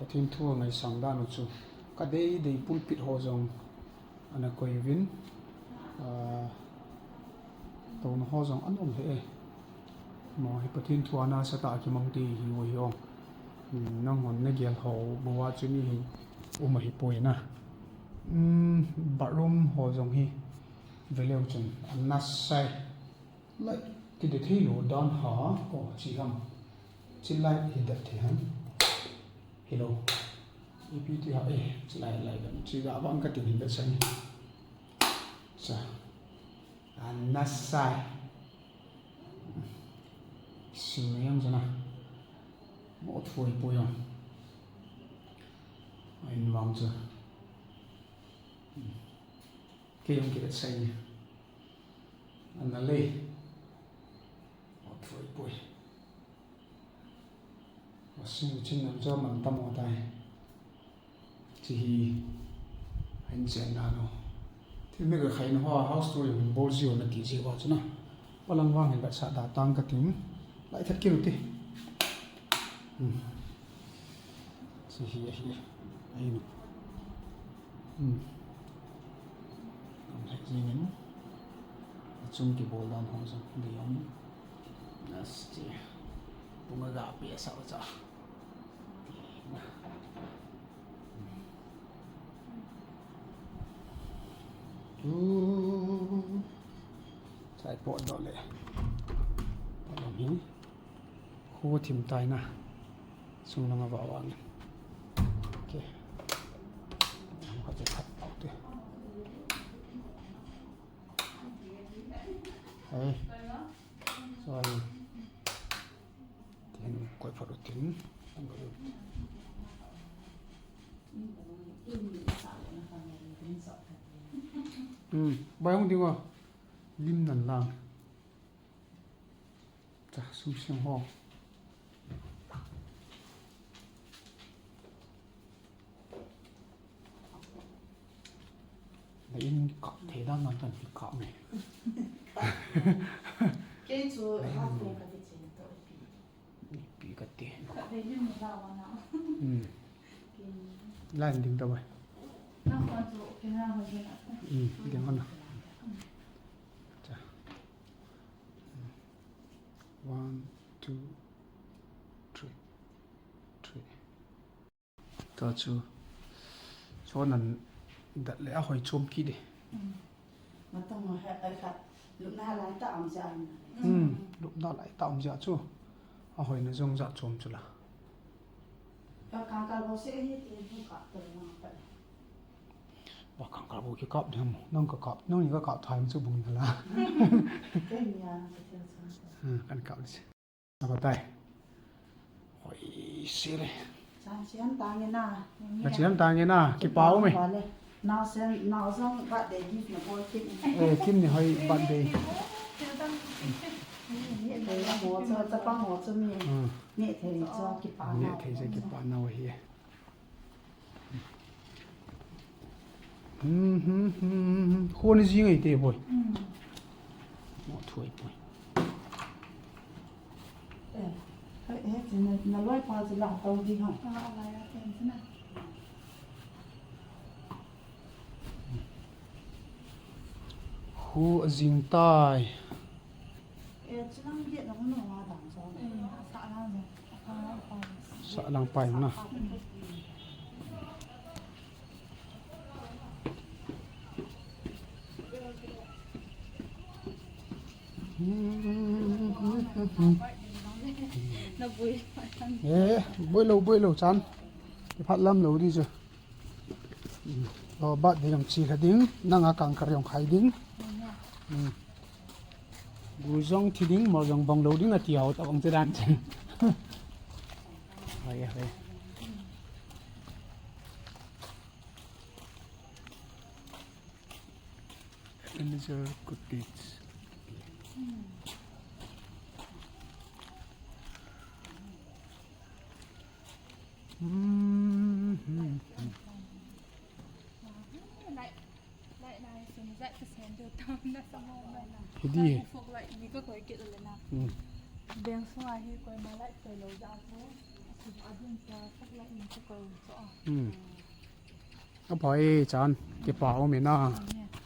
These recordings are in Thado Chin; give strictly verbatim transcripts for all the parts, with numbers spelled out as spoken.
Pathen thu a ngaisang dan u chu. Ka dei dei pulpit ho jong ana koi uvin. Ah, touna ho jong ana um lheh e. Mo hi Pathen thu a nasatah a kimang ti hi u hi o. Hmm, nanghon na gel ho bou a chu mi hi um ahi poi na. Hmm, bathroom ho jong hi veleu chun ana sai. Light kide thei lou dan ha, o, chi ham. Chi light hi det thei ham. Hello. Ipi ti ha, eh, chi light, light dan. Chi ga bang ka ti hin det sang. Sa. Ana sai. Sing yang sana. Mo thui po yang. Ai nuang sa. Kei jong kei sai ni. Ana lei. O thui poi. Washing machine nam chu aman tam o tai. Chi hi. Ahin chen na no. Thil mi ka khai na ho house tour min bol ji o na ti ji o chu na. Palang vang hin bat sa da tang ka ting. Lai that kil ti. Hmm. Chi hi, hi. Ahi nu. Hmm. Ang hai jingin. Achung kibol dan ho jong dei um. Nasti. Bunga ga pi asa cha. Tu. Chai pot do le. Pot do hi. Khu thim tai na. Sung langa va vang. Okay. Ang khat khat pau te. Ai. Sorry. Tin koi phat u tin. Hmm, bai hung ding o. Lim nan lang. Cha, sum siang ho. Na in kap thei dan nan tan pi kap me. Kei chu ha ko ka ti chen to pi. Pi ka ti. Ka ve lim la wa na. Hmm. Line ding ta bai. Na ko chu ke na ho je na. Hmm, ding ho na. Cha. One, two, three, three. Ta chu, so nan dat le a hoi chom ki de. Hmm. Matang ho he, ai khat, lupna lai ta am ja am na. Hmm, lupna lai ta am ja chu. A hoi na jong ja chom chu la. Ka kangkal bo se ni ti bu ka to na pa. Ba kangkal bo ki kap de mo. Nang ka kap, nang ni ka kap thai mo chu bung na la. Ke ni ya, ke chu. Hmm, kan kap de. Abatai. Hoi, sile. Chan siam tang e na. Na siam tang e na, kipa um e. Nao sen, nao jong birthday gift na bol kit. Eh, kin ni hoi birthday. Ni thei mo cho, chapang mo cho mi. Hmm. Ni thei cho, kipa na. Ni thei cho, kipa na hi. Hmm, hmm, hmm, hmm. Khon jing ai te boi. Hmm. Mo thui boi. Eh, eh, eh, na, na loi pa chu la tau di ha. Ah, la ya ten chu na. Khu jing tai. Sahlang pai na. Eh, boi lou, boi lou chan. Kiphat lam lou di chu. Lo bat ding chi kha ding, nang a kang kar jong khai ding. Hmm. Gu jong thi ding, mo jong bong lou ding, ati hou ta bang che dan che. Hai, hai. Eliezer Cottage. Hmm, hmm, hmm. Hidi. Hmm. Hmm. Aphai chan, kipa umin a.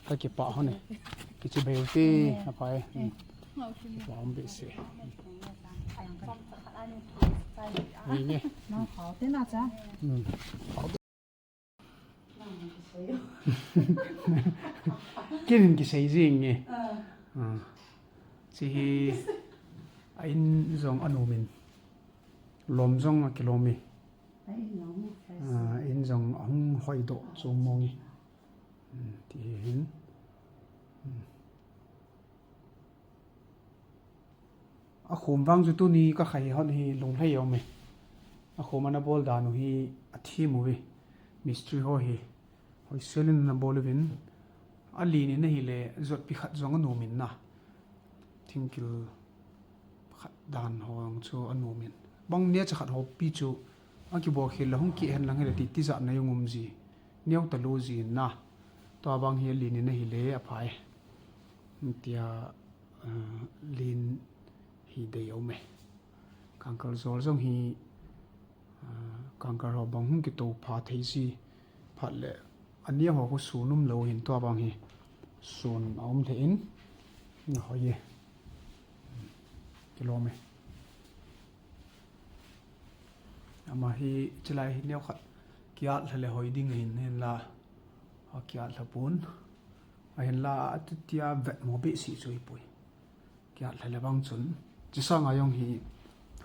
Ka kipa hon e. Kichi beu ti, aphai. Hmm. Kipa um behseh. Ni nge. Hmm. Kin in kisei jing nge. Ah. Chi hi a in jong anumin. Lom jong akilom e. Ah, in jong ahung hoi doh chu mong e. Hmm, ti hin. Hmm. Akhum vang chu tuni ka khai hon hi lunglhai um e. Akhum ana bol dan u hi athem uve. Mistri ho hi. Hoisel in ana bol uvin. Alen in ahile jotpi khat jong anumin na. Thingkil khat dan ho chu anumin. Bang neocha khat hopi chu. Akibol khel le hung kihen lang hile titi jat na jong um ji. Neo talu ji na. Tua bang hi alen in ahile aphai. Tia, ah, alen hi dei um e. Kangkal jol jong hi, ah, kangkal ho bang hung kito pha thei ji phat le aneo ho khu sun um lou hin tua bang hi sun aum thei in. Na hoi e. Kilom e. Ama hi chilai hi neo khat kiat lha le hoi ding ahin, hinla akiat lha pon. Ahinla atutia vetmo behseh chu hipoi. Kiat lha le bang chun. Chi sanga jong hi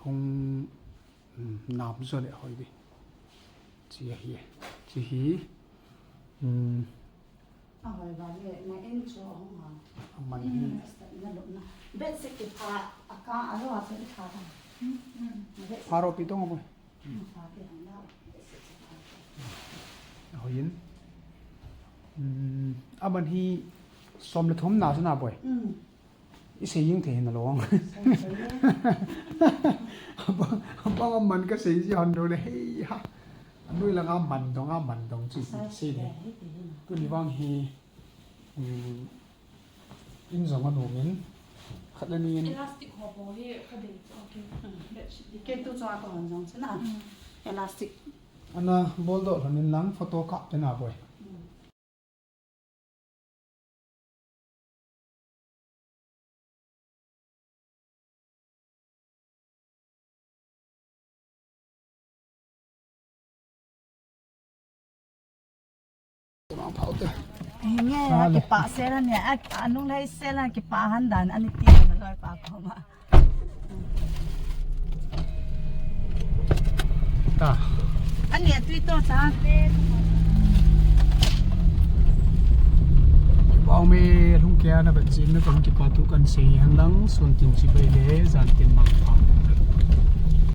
hung, um, nam jo le hoi di. Chi ahi. Chi hi, um, ahoi ba le, na in chu ahung ha. Aman hi. Hmm, asta na lo na. Bedsheet kipha, aka, alo a chu kipha ta. Hmm, hmm. Bedsheet. Pharo pi tong a boi. Ahoiyin. Hmm, aman hi som le thum na chu na boi. Hmm. I sei jing thei hin along. Sei thei e. Abang, abang aman ka sei ji hon do le hei ha. Anoi langa man dong, aman dong chi sei le. Tuni vang hi. Hmm. In jong anumin. Khat le ni in. Elastic ho bol hi ka dei chu, okay. Hmm. Bedsheet ding. Kei tu chu a ka hon jong chu na. Hmm. Elastic. Ana bol doh lhon in lang photo kap te na boi. Hmm. Hinge, ah, le. Kipah sel a ni, a, anung lei sel a kipah han dan, ani ti na loi pa ko ma. Ta. Ani atui to cha. Kipah me lhung kia na vet jin na kon kipah tu kan sei han lang sun tin chi bai le jan tin mang pa.